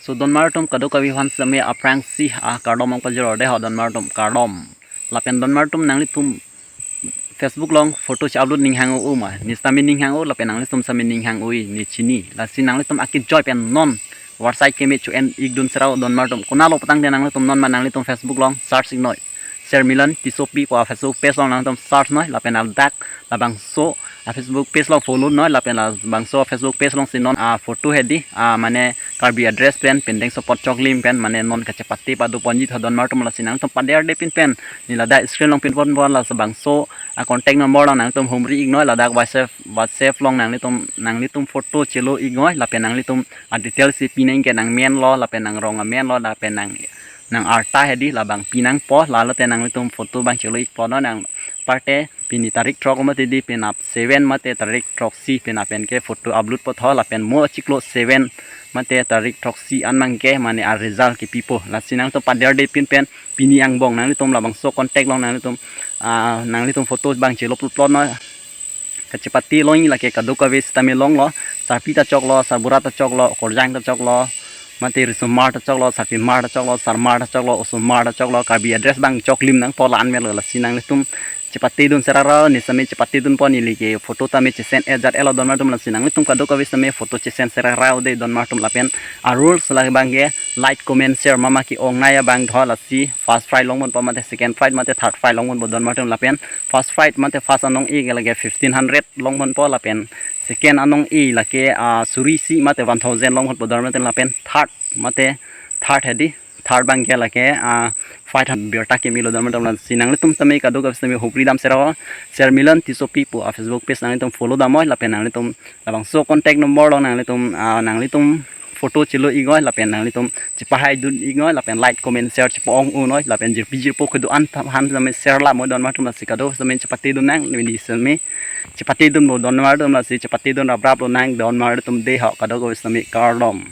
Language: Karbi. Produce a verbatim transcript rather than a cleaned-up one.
So donmar atum kadokave aphan sitame aphrangsi akardom nangpajirde ho donmar atum, kardom. Lapen donmar atum nanglitum Facebook along photo si upload ning hang-o ma, ne sitame ning hang-o lapen nanglitum sitame ning hang-oi, ne chini. Lasi nanglitum akejoi pen non website keme cho-en ikdun sera ho donmar atum. Konatlo patangte nanglitum non ma nanglitum Facebook along search iknoi. Shermilan Tissopi pu a Facebook page along nanglitum search noi lapen ladak labangso a Facebook page along follow noi lapen labangso Facebook page alongsi non a photo hedi, a mane Karbi address pen, pendeng support choklim pen, mane non kachepate pado ponji tho donmar atum. Lasi nangtum paderde pin pen ne ladak screen along pinpon pon, labangso a contact number along nangtum humri iknoi, ladak WhatsApp, WhatsApp along nanglitum, nanglitum photo chelo iknoi lapen nanglitum a details si pinang ke nangmenlo lapen nangrong amenlo lapen nang, nang arta hedi labang pinangpo, lalote nanglitum photo abang chelo ikpo no nang parte. Pini tarik throk mate di penap seven mate tarik throksi penap pen ke photo upload po tho lapen mo chiklo seven mate tarik throksi an abang ke mane a result kepipo. Lasi nangtum paderde pin pen pini angbong nanglitum labangso contact along nanglitum, ah, nanglitum photo abang chelo upload no. Kachepate longji lake kadokave sitame longlo, sarpi ta choklo, sarbura ta choklo, okorjang ta choklo, mate risomar ta choklo, sarpimar ta choklo, sarmar ta choklo, osomar ta choklo, Karbi address abang choklim nangpo, la-an melo. Lasi nanglitum chepatedun sera ra ho, ne sitame chepatedunpo, neli ke photo tame chesend-et jat-etlo donmar atum. Lasi nanglitum kadokave sitame photo chesend sera ra ho de donmar atum lapen a rules lake abang ke like, comment, share mama ke-ongnei abang tho. Lasi first prize longponpo mate second prize mate third prize longponpo donmar atum lapen first prize mate first anong-e ke lake fifteen hundred longponpo lapen second anong-e lake, ah, suri isi mate one thousand longponpo donmar atum lapen third mate third hedi, third abang ke lake, ah, five hundred birta kemelo donmar atum. Lasi nanglitum sitame kadokave sitame hopri dam sera ho, Shermilan Tissopi pu a Facebook page nanglitum follow damnoi lapen nanglitum labangso contact number along nanglitum, ah, nanglitum photo chelo iknoi lapen nanglitum chepahaidun iknoi lapen like, comment, share chepa-ong-unoi lapen jirpi jirpo kedo-an aphan sitame share lamnoi donmar atum. Lasi kadokave sitame chepatedun nang, ne sitame chepatedunpo donmar atum. Lasi chepatedun rapraplo nang donmar atum de ho, kadokave sitame kardom.